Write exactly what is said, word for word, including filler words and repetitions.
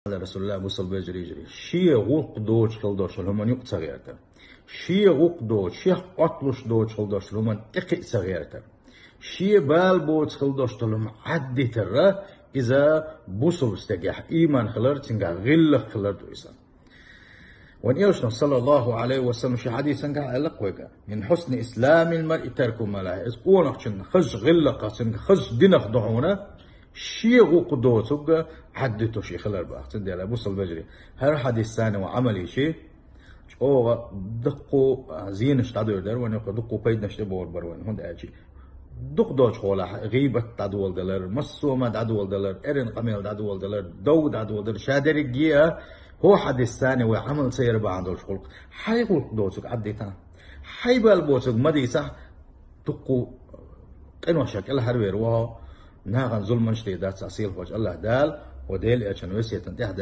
Расулла, бусалба вежарий, шен гӀуллакх доцуш хила долчу хӀуманна юкъа ца гӀерта. Шен гӀуллакх доцуш, шех Ӏотталуш доцуш хила долчу хӀуманна тӀекхиа ца гӀерта. Шен бала боцуш хила долчу хӀума Ӏаддитар, иза бусалба стегехь ийман хилар, цуьнгахь гӀиллакх хилар ду иза. Вайн Элчано, саллаллаху Ӏалайхи ва саллам, шен хьадисангахь аьлла-кх вайга: «Мин хьусни исламил маръи тарку ма ла яъни». Иза къонахчун хазачу гӀиллакхах, цуьнан хазачу динах ду хьуна, шен гӀуллакх доцург Ӏаддитуш и хилар боху. Цундела, бусалба вежарий, хӀара хьадисца вай Ӏамал йича, чӀогӀа дуккха а зенаш дӀадуьйр дара вайна, дуккха а пайданаш тӀебогӀур бара вайна, хӀунда аьлча дукха долчу хьолахь гӀийбат дӀадоладалар, массо а ма дӀадоладалар, эрна къамел дӀадоладалар, дов дӀадоладалар, ша дерриге а, хӀокху хьадисца вай Ӏамал ца яр бахьана долуш гӀуллакх. Хьайн гӀуллакх доцург Ӏаддитахь, хьайн бала боцург ма дийцахь, дуккха а къиношна кӀелхьарвер ву хьо, нахана зуламаш дийр дац, сийлахьчу АллахӀ Дала, хӀокху Делан Элчанан весетан тӀехь